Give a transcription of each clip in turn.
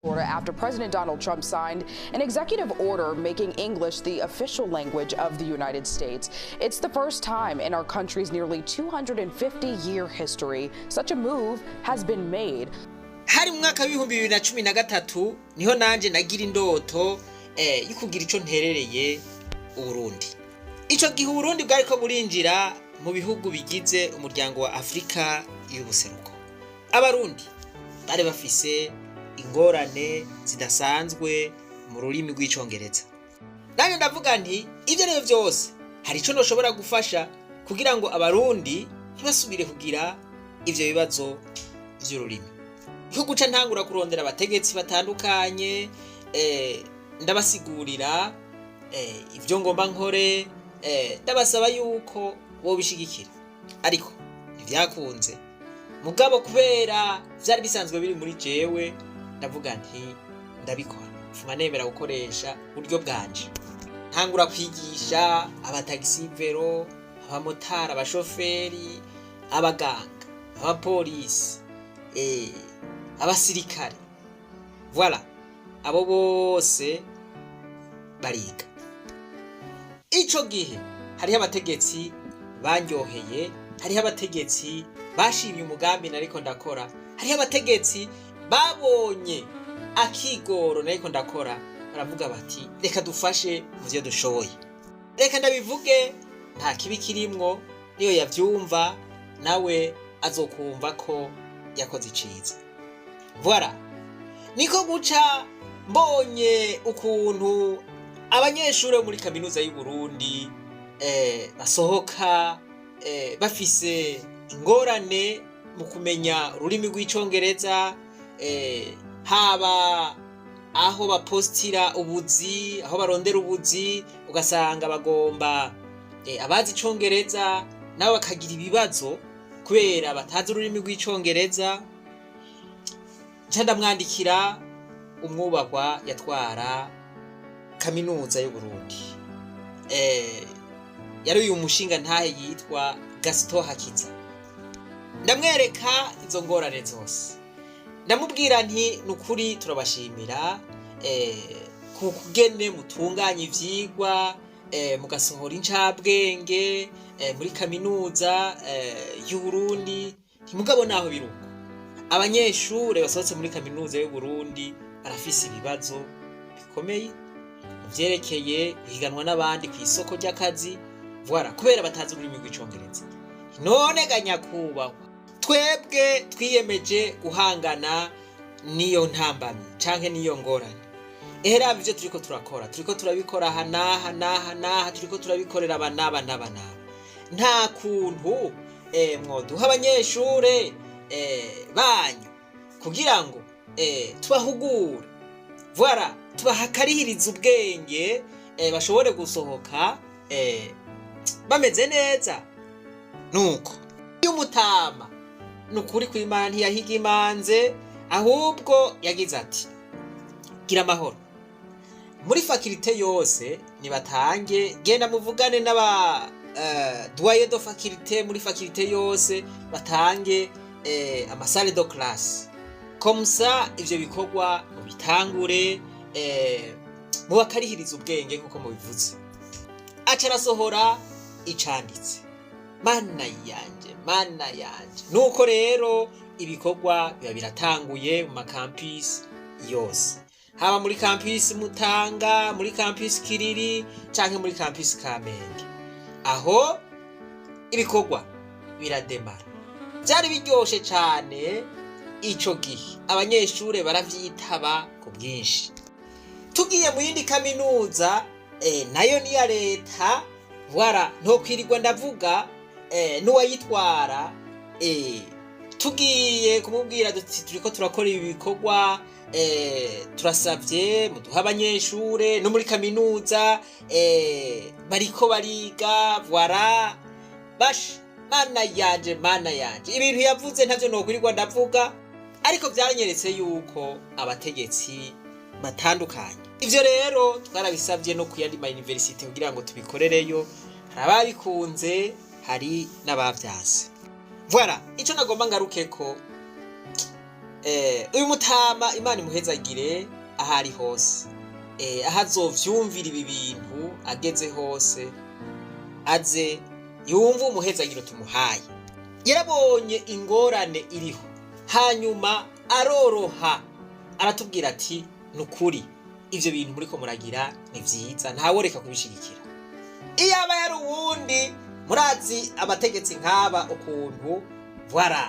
After President Donald Trump signed an executive order making English the official language of the United States. It's the first time in our country's nearly 250-year history such a move has been made. Hari mu mwaka w'2013 niho nanje nagira indoto yo kugira ico nterereye Uburundi. Ico gihe Uburundi bwariko burinjira mu bihugu bigize Umuryango wa Afurika y'Ubuseruko. Abarundi bari bafise ingorane zidasanzwe mu rurimi rw'Icongereza. Nanjye ndavuga nti ibyo ari byo byose hari ico noshobora gufasha kugira ngo Abarundi ntibasubire kugira ivyo bibazo vy'ururimi. Nko guca ntangura kurondera abategetsi batandukanye, ndabasigurira ibyo ngomba nkore, ndabasaba yuko bobishigikira, ariko ntibyakunze. Mugabo kubera vyari bisanzwe biri muri jewe, ndavuga nti ndabikora. Fuma nemera gukoresha uburyo bwanje, ntangura kwigisha abataxi-vélo, abamotari, abashoferi, abaganga, abapolisi, abasirikare, voilà, abo bose bariga. Ico gihe hariho abategetsi banyoheye, hariho abategetsi bashimye umugambi nariko ndakora, hariho abategetsi babonye akigoro nariko ndakora, baravuga bati: "Reka dufashe mu vyo dushoboye." Reka ndabivuge, nta kibi kirimwo, niyo yavyumva nawe azokumva ko yakoze iciza. Voilà, niko guca mbonye ukuntu abanyeshuri bo muri Kaminuza y'u Burundi basohoka bafise ingorane mu kumenya ururimi rw'Icongereza, haba aho bapostira ubuzi, aho barondera ubuzi, ugasanga bagomba abazi Icongereza, nabo bakagira ibibazo kubera batazi ururimi rw'Icongereza. Nca ndamwandikira umwubahwa yatwara Kaminuza y'Uburundi, yari uyu mushinga ntahe yitwa Gaston Hakiza. Ndamwereka izo ngorane zose, ndamubwira nti: "Ni ukuri turabashimira ku kugene mutunganya ivyigwa, mugasohora incabwenge muri Kaminuza y'Uburundi. Ntimugabo naho biruko, abanyeshure basohotse muri Kaminuza y'Uburundi barafise ibibazo bikomeye mu vyerekeye guhiganwa n'abandi ku isoko ry'akazi, voilà, kubera batazi ururimi rw'Icongereza. None ga nyakubahwa, twebwe twiyemeje guhangana n'iyo ntambamyi canke n'iyo ngorane. Ehe, raba ivyo turiko turakora, turiko turabikora aha n'aha n'aha n'aha, turiko turabikorera aba n'aba n'aba n'aba. Nta kuntu mwoduha abanyeshure banyu kugira ngo tubahugure, voilà, tubahakarihiriza ubwenge, bashobore gusohoka bameze neza?" Nuko y'umutama, nukuri kw'Imana ntiyahiga imanze, ahubwo yagize ati: "Gira amahoro, muri faculté yose nibatange, genda muvugane n'aba doyen de faculté muri faculté yose, batange ama salles de classe, comme ça ivyo bikorwa mubitangure, mubakarihiriza ubwenge nk'uko mubivuze." Aca arasohora icanditse. Mana yanje, mana yanje! Nuko rero ibikorwa biba biratanguye mu ma campus yose, haba muri campus Mutanga, muri campus Kiriri canke muri campus Kamenge. Aho ibikorwa birademara. Vyari biryoshe cane ico gihe, abanyeshure baravyitaba ku bwinshi. Tugiye mu yindi kaminuza, nayo ni iya leta, voilà, ntokwirirwa ndavuga n'uwayitwara. Tugiye kumubwira duti: "Turiko turakora ibi bikorwa, turasavye muduhe abanyeshure no muri kaminuza bariko bariga, voilà." Bash, mana yanje, mana yanje, ibintu yavuze ntavyo nokwirirwa ndavuga, ariko vyaranyeretse yuko abategetsi batandukanye. Ivyo rero twarabisavye no kuyandi ma université kugira ngo tubikorereyo. Hari ababikunze, hari n'abavyanse. Voilà, ico nagomba ngarukeko. Uyu mutama, Imana imuhezagire aho ari hose, aho azovyumvira ibi bintu ageze hose, aze yumve umuhezagiro tumuhaye. Yarabonye ingorane iriho, hanyuma aroroha aratubwira ati: "Ni ukuri ivyo bintu muriko muragira ni vyiza, ntaworeka kubishigikira." Iyo aba yari uwundi, murazi abategetsi nk'aba ukuntu, voilà,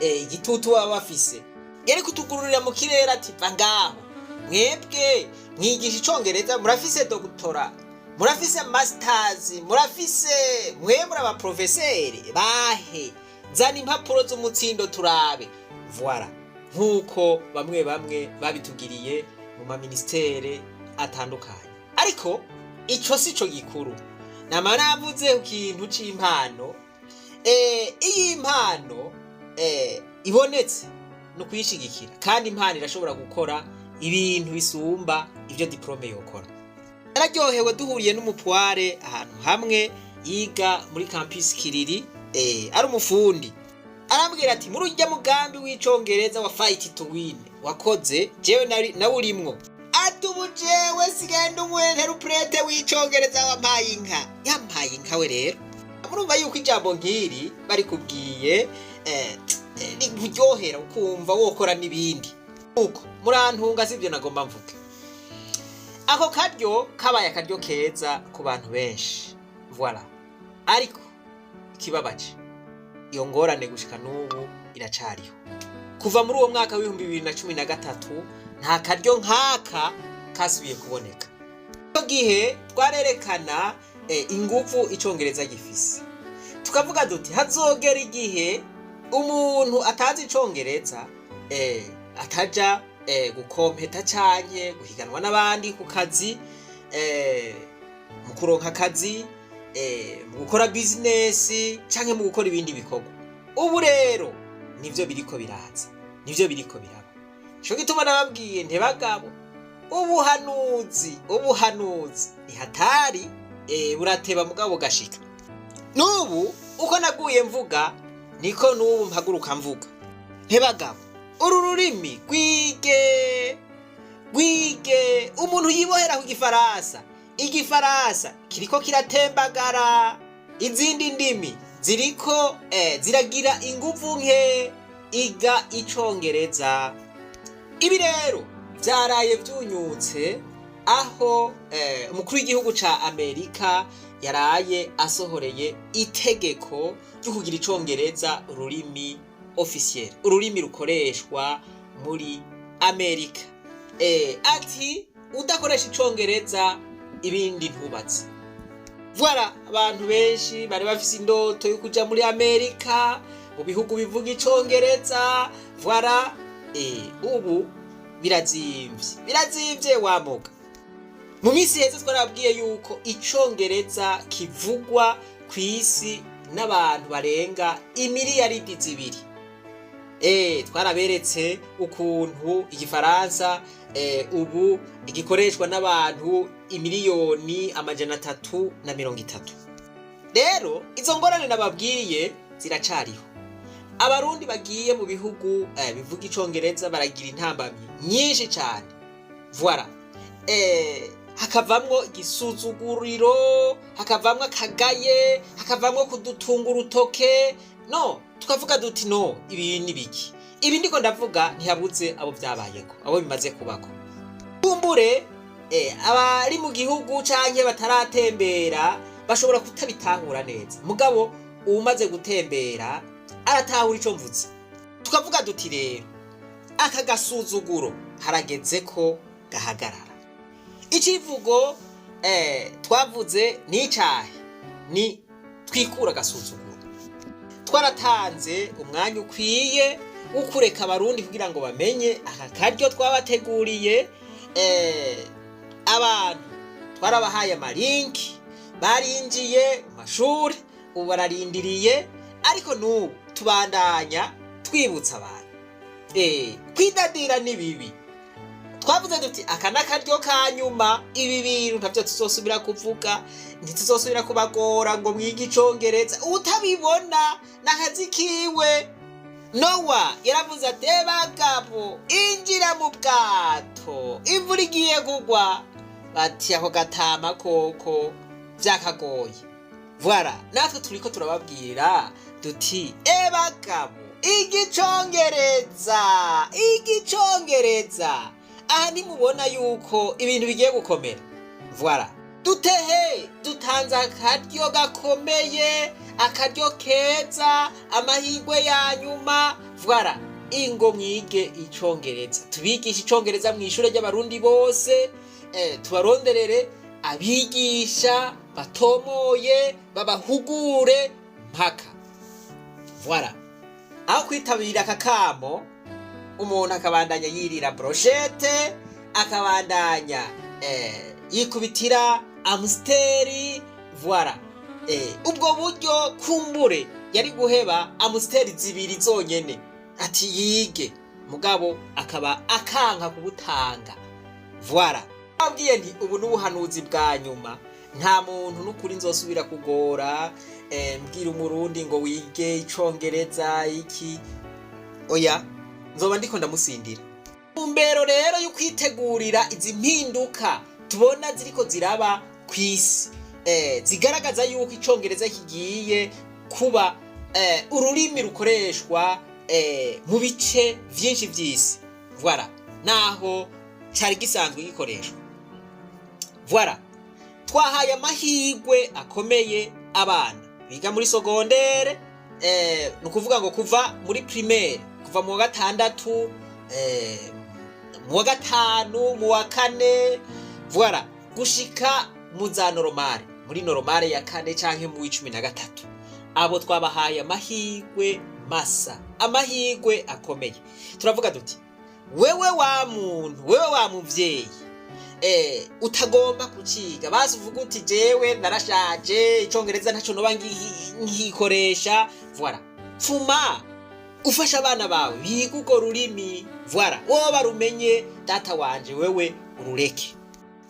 igitutu baba bafise, yari kutugururira mu kirere ati: "Va ngaho, mwebwe mwigisha icongereza, murafise doctorat, murafise masters, murafise, mwe muri abaprofeseri bahe, zana impapuro z'umutsindo turabe." Voilà, nk'uko bamwe bamwe babitugiriye mu maministere atandukanye. Ariko ico si co gikuru. Nama navuze ku kintu c'impano. Iyi impano ibonetse ni ukuyishigikira, kandi impano irashobora gukora ibintu bisumba ivyo diplôme yokora. Nararyohewe duhuriye n'umupware ahantu hamwe yiga muri campus Kiriri, ari umufundi. Arambwira ati: "Muri urya mugambi w'icongereza wa Fight to Win wakoze, jewe nari nawe urimwo." Ati: "Ubu jewe sigaye ndi umu interprète w'icongereza, wampaye inka." Yampaye inka we. Rero murumva yuko ijambo nk'iri barikubwiye rikuryohera, ukumva wokora n'ibindi. Uko murantunga, sibyo nagomba mvuge. Ako karyo kabaye akaryo keza ku bantu benshi, voilà. Ariko ikibabaje, iyo ngorane gushika n'ubu iracariho. Kuva muri uwo mwaka w'2013 nta karyo nk'aka kasubiye kuboneka. Icyo gihe twarerekana inguvu icongereza gifise, tukavuga duti: hazogera igihe umuntu atazi icongereza ataja gukompeta canke guhiganwa n'abandi ku kazi, mu kuronka akazi, mu gukora bizinesi canke mu gukora ibindi bikorwa. Ubu rero nivyo biriko biraza, nivyo biriko biraba. Ico gituma nababwiye ntibagabo, ubuhanuzi, ubuhanuzi ni hatari, burateba mugabo gashika. N'ubu uko naguye mvuga niko n'ubu mpaguruka mvuga: ntibagabo, uru rurimi rwige, rwige. Umuntu yibohera ku gifaransa, igifaransa kiriko kiratembagara, izindi ndimi ziriko ziragira inguvu nke. Iga icongereza. Ibi rero vyaraye vyunyutse aho umukuru w'igihugu ca Amerika yaraye asohoreye itegeko ryo kugira icongereza ururimi officiel, ururimi rukoreshwa muri Amerika. Ati: "Udakoresha icongereza, ibindi ntubatse." Voilà, abantu benshi bari bafise indoto yo kuja muri Amerika, mu bihugu bivuga icongereza, voilà, ubu birazimvye, birazimvye wamuga. Mu minsi iheze twarabwiye yuko icongereza kivugwa ku isi n'abantu barenga imiliyaridi 2. Twaraberetse ukuntu igifaransa ubu gikoreshwa n'abantu imiliyoni 330. Rero izo ngorane nababwiye ziracariho. Abarundi bagiye mu bihugu bivuga icongereza baragira intambamyi nyinshi cane, voilà, hakavamwo igisuzuguriro, hakavamwo akagaye, hakavamwo kudutunga urutoke. No tukavuga duti: "No ibi ni biki?" Ibi ndiko ndavuga, ntihabuze abo vyabayeko, abo bimaze kubako. Kumbure abari mu gihugu canke bataratembera bashobora kutabitahura neza, mugabo uwumaze gutembera aratahura ico mvuze. Tukavuga duti: rero aka gasuzuguro harageze ko gahagarara. Icivugo twavuze ni icahe? Ni twikura agasuzuguro. Twaratanze umwanya ukwiye wo kureka abarundi kugira ngo bamenye aka karyo twabateguriye. Abantu twarabahaye amalinki, barinjiye mu mashuri, ubu bararindiriye. Ariko n'ubu tubandanya twibutsa abantu, kwidadira ni bibi. Twavuze duti: aka n'akaryo ka nyuma, ibi bintu ntavyo tuzosubira kuvuga, ntituzosubira kubagora ngo mwige icongereza. Utabibona n'akazi kiwe. Nowa yaravuze ati: "Bagabo, injira mu bwato, imvura igiye kugwa." Bati: "Ako gatama koko vyakagoye." Voilà, natwe turiko turababwira duti: "Ebagabo, igicongereza, igicongereza." Aha ntimubona yuko ibintu bigiye gukomera? Voilà, dutehe dutanze akaryo gakomeye, akaryo keza, amahirwe ya nyuma. Voilà, ingo mwige icongereza, tubigishe icongereza mu ishure ry'Abarundi bose, tubaronderere abigisha batomoye, babahugure mpaka. Voilà, aho kwitabira aka kamo, umuntu akabandanya yirira brochette, akabandanya yikubitira Amstel. Voilà, ubwo buryo kumbure yari guheba Amstel zibiri zonyene ati yige, mugabo akaba akanka kubutanga. Voilà, abwiye nti ubu n'ubuhanuzi bwa nyuma, nta muntu n'ukuri nzosubira kugora mbwira Umurundi ngo wige icongereza iki. Oya, nzoba ndiko ndamusindira. Mbero rero yo kwitegurira izi mpinduka tubona ziriko ziraba kw'isi, zigaragaza yuko icongereza kigiye kuba ururimi rukoreshwa mu bice vyinshi vy'isi. Voilà, naho cari gisanzwe gikoreshwa. Voilà, twahaye amahirwe akomeye abana biga muri secondaire, ni ukuvuga ngo kuva muri primaire, kuva mu wa gatandatu, mu wa gatanu, mu wa kane, voilà, gushika mu za normale, muri normale ya kane canke mu w'13. Abo twabahaye amahirwe masa, amahirwe akomeye. Turavuga duti: "Wewe wa muntu, wewe wa muvyeyi utagomba kuciga, basi uvuga uti jewe narashaje, icongereza ntaco noba nkikoresha." Voilà, pfuma ufasha abana bawe biga urwo rurimi. Voilà, wowe barumenye, data wanje, wewe urureke.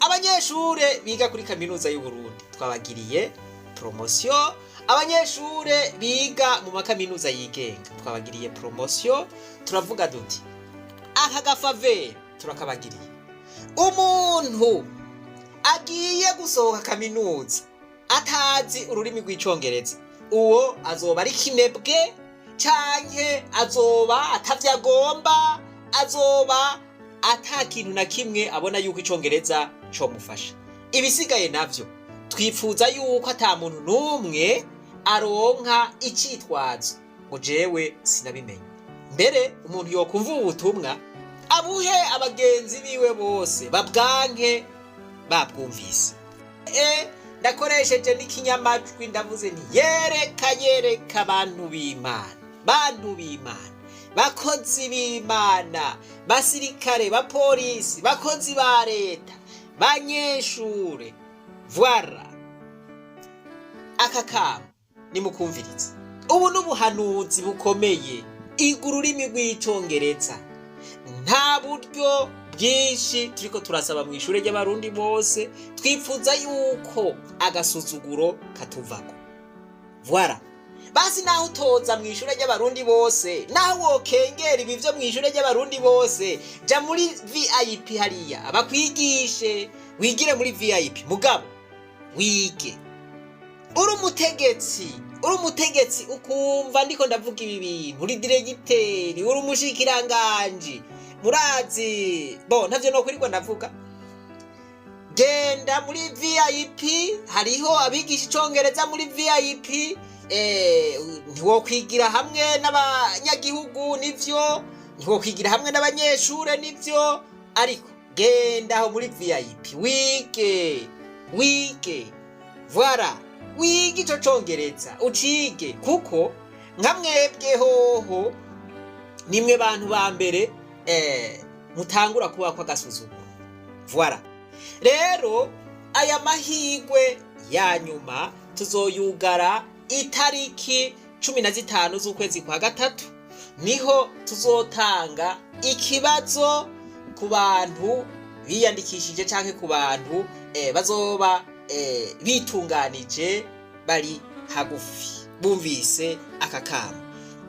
Abanyeshure biga kuri Kaminuza y'u Burundi twabagiriye promotion, abanyeshure biga mu makaminuza yigenga twabagiriye promotion. Turavuga duti: "Aka ga faveur turakabagiriye." Umuntu agiye gusohoka kaminuza atazi ururimi rw'icongereza, uwo azoba ari kinebwe, canke azoba atavyo agomba, azoba ata kintu na kimwe abona yuko icongereza comufasha. Ibisigaye navyo, twifuza yuko ata muntu n'umwe aronka icitwazo ngo jewe sinabimenye. Mbere umuntu yokumva ubu butumwa, abuhe abagenzi biwe bose babwanke babwumvise. Ndakoresheje n'ikinyamajwi, ndavuze nti: "Yereka, yereka abantu b'Imana, bantu b'Imana, bakozi b'Imana, basirikare, bapolisi, bakozi ba leta, banyeshure." Voilà, aka kamo nimukumvirize, ubu n'ubuhanuzi bukomeye. Iga ururimi rw'icongereza. Nta buryo bwinshi turiko turasaba mu ishure ry'Abarundi bose, twifuza yuko agasuzuguro katuvako. Voilà, basi naho utoza mu ishure ry'Abarundi bose, naho wokengera ibi vyo mu ishure ry'Abarundi bose, ja muri VIP hariya abakwigishe, wigire muri VIP, mugabo wige. Uri umutegetsi, uri umutegetsi ukumva ndiko ndavuga ibi bintu, uri diregiteri, uri umushikiranganji, murazi bo ntavyo nokwirirwa ndavuga, genda muri VIP, hariho abigisha icongereza muri VIP. Ntiwokwigira hamwe n'abanyagihugu nivyo, ntiwokwigira hamwe n'abanyeshure nivyo, ariko genda aho muri VIP wige, wige. Voilà, wige ico congereza, ucige, kuko nka mwebwe hoho nimwe bantu ba mbere mutangura kuba kw'agasuzuguro. Voilà, rero aya mahirwe ya nyuma tuzoyugara itariki 15 z'ukwezi kwa gatatu, niho tuzotanga ikibazo ku bantu biyandikishije canke ku bantu bazoba bitunganije, bari hagufi, bumvise aka kamo.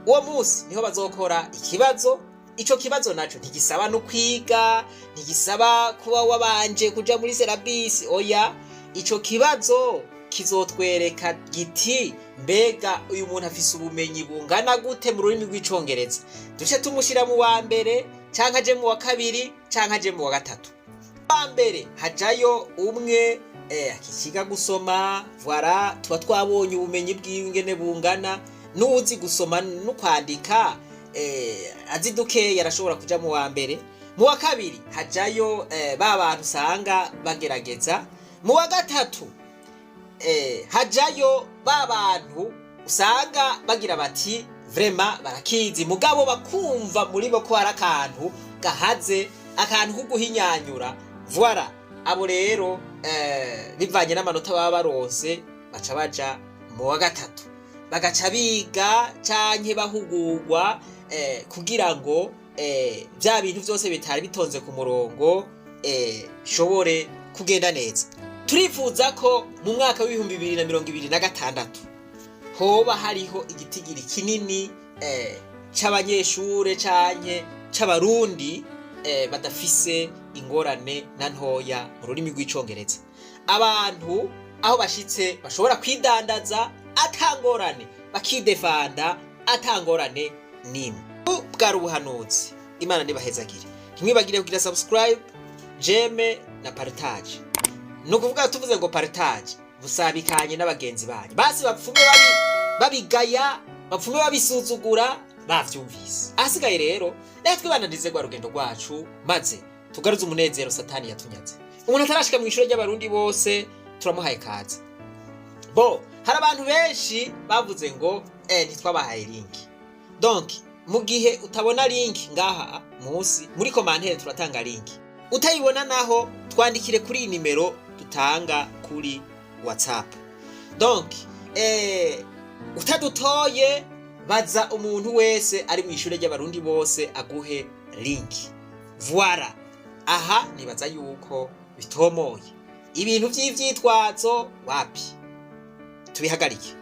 Uwo munsi niho bazokora ikibazo. Ico kibazo naco ntigisaba no kwiga, ntigisaba kuba wabanje kuja muri serabisi, oya. Ico kibazo kizotwereka giti: mbega uyu muntu afise ubumenyi bungana gute mu rurimi rw'Icongereza? Duce tumushira mu wa mbere, canke aje mu wa kabiri, canke aje mu wa gatatu. Wa mbere hajayo umwe akikiga gusoma, voilà, tuba twabonye ubumenyi bwiwe ingene bungana. N'uzi gusoma no kwandika, azi dukeya, arashobora kuja mu wa mbere. Mu wa kabiri hajayo ba bantu usanga bagerageza. Mu wa gatatu hajayo ba bantu usanga bagira bati vraiment barakizi, mugabo bakumva muri bo ko hari akantu gahaze, akantu ko guhinyanyura, voilà. Abo rero bivanye n'amanota baba baronse, baca baja mu wa gatatu, bagaca biga canke bahugurwa kugira ngo vya bintu vyose bitari bitonze ku murongo shobore kugenda neza. Turifuza ko mu mwaka w'2026 hoba hariho igitigiri kinini c'abanyeshure canke c'Abarundi badafise ingorane na ntoya mu rurimi rw'Icongereza, abantu aho bashitse bashobora kwidandaza atangorane, bakidefanda atangorane nimwe. Bwari ubuhanuzi. Imana ntibahezagire. Ntimwibagire kugira subscribe, j'aime na partage. Ni ukuvuga, tuvuze ngo partage, busabikanye n'abagenzi banyu, basi bapfume babigaya, bapfume babisuzugura bavyumvise. Ahasigaye rero, reka twibananize rwa rugendo rwacu, maze tugaruze umunezero Satani yatunyaze. Umuntu atarashika mu ishuri ry'Abarundi bose, turamuhaye kaze. Bo hari abantu benshi bavuze ngo ntitwabahaye link. Donc mu gihe utabona link ngaha munsi muri commentaire, turatanga link. Utayibona naho, twandikire kuri iyi nimero dutanga kuri WhatsApp. Donc utadutoye, baza umuntu wese ari mu ishure ry'Abarundi bose aguhe link, voilà. Aha nibaza yuko bitomoye. Ibintu vy'ivyitwazo wapi, tubihagarike.